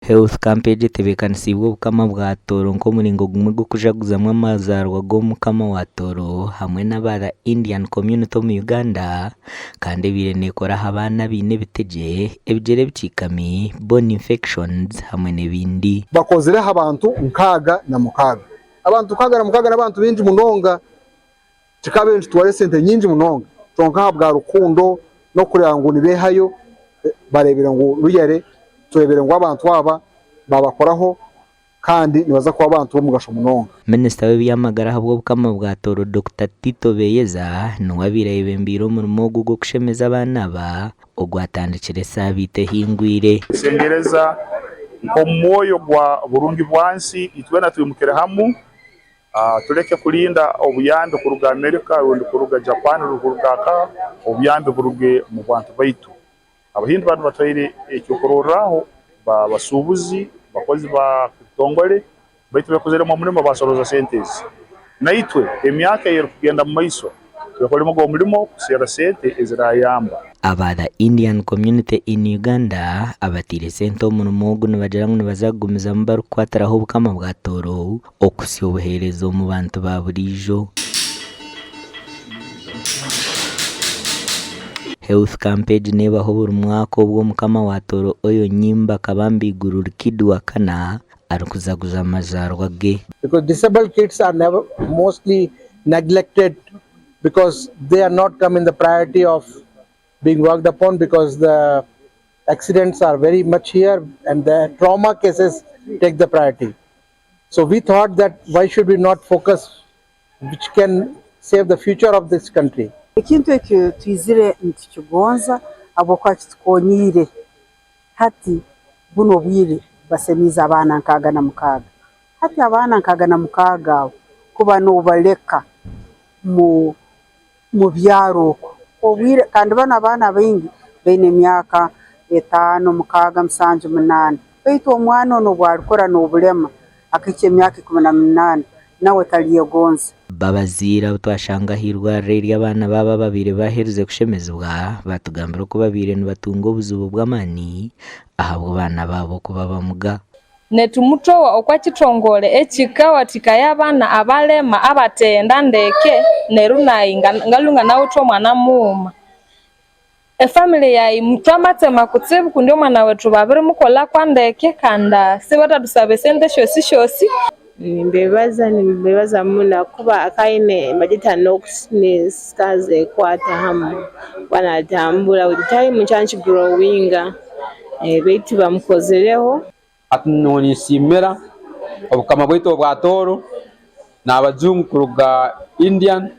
Health Camp egi etebeekanisiibwe Obukama bwa Tooro nk'omuringo gumwe gw'okujaguzamu amazaarwa g'Omukama wa Tooro hamwe n'aba The Indian Community omu Uganda kandi ebaire neekora aha baana abaine ebitegye, ebigyere ebikiikami, bone infections hamwe n'ebindi. Bakozire aha bantu 66. Abantu 66 n'abantu baingi munonga. Kikabaire nikitwara esente nyingi munonga kwonka ahabwa rukundo n'okureeba ngu nibeehayo bareebire ngu ruyare tureebire ngu abantu aba baabakoraho kandi nibaza kuba abantu b'omugasho munonga. Minisita w'eby'amagara ahabw'Obukama bwa Tooro, Dokita Tito Beyeza niwe abaire ayebembeire omurimo ogu ogw'okushemeza abaana aba ogwatandikire esaabiiti ehingwire. Sengereza nk'omu mwoyo gwa burungi bwansi itwena twimukire hamu. Tuleke kulinda obuyambi kuruga Amerika rundi kuruga Japan rundi kuruga nkaha, obuyambi buruge mu bantu baitu. Abahindi banu batwaire ekyokurorraho basuubuzi, bakozi ba bitongole baitu bekozeremu omulimo basorooza sente ezi. Naitwe emyaka ey'erukugenda mu maiso twekolemuga omulimo kuserra sente ezirayamba. Aba The Indian Community in Uganda abataire sente omu murimo ogu nibagira ngu nibaza kugumizamu barikukwatiraho Obukama bwa Tooro Okuhitsya obuheereza omu bantu ba buriijo. Health Camp egi nebaho buri mwaka obwo Omukama wa Tooro Oyo Nyimba Kabamba Iguru Rukidi Wakana arikuzaguza amazaarwa ge. Because disabled kids are never mostly neglected because they are not come in the priority of being worked upon because the accidents are very much here and the trauma cases take the priority. So we thought that why should we not focus which can save the future of this country. Ekintu eki twizire nitukigonza habwokuba kitukonyiire hati bunu obwire basemiize abaana 66. Hati abaana 66 abo kuba nobaleka mu byaro oku obwire kandi banu abaana baingi baine emyaka etaano, mukaaga, musanju, munaana. Baitu omwana onu obu alikura n'obulema akahikya emyaka 18 nawe talyegonza. Babazaire abu twashanga aha irwariro eri abaana baabo ababaire baaherize kushemezibwa baatugambira oku babaire nibatunga obuzibu bw'amaani ahabw'abaana baabo kuba abamuga. Netumutowa okwa kitongole ekikawathikaya abana abalema abateghenda ndeke neryo nayi ngalwe nganawithe omwana mughuma. Efamily yayi twamatsema kutsibu kundi omwana wethu babirimukolha kwa ndeke kandi sibathathusaba esente syosi syosi. Nimbebaza nimbebaza muno ahakuba akaba aine nibagyeta knocks zikaba nizekwata hamwe kuba natambura with time kyaba nikigurowinga beitu bamukozireho. Hati nyowe ninsiimira obukama bwaitu obwa Tooro n'abajungu kuruga Indian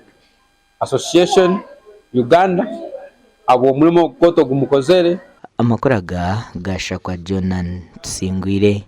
Association Uganda ahabw'omurimo mukooto ogu mukozere. Amakuru aga gaashakwa Jonan Tusingwire.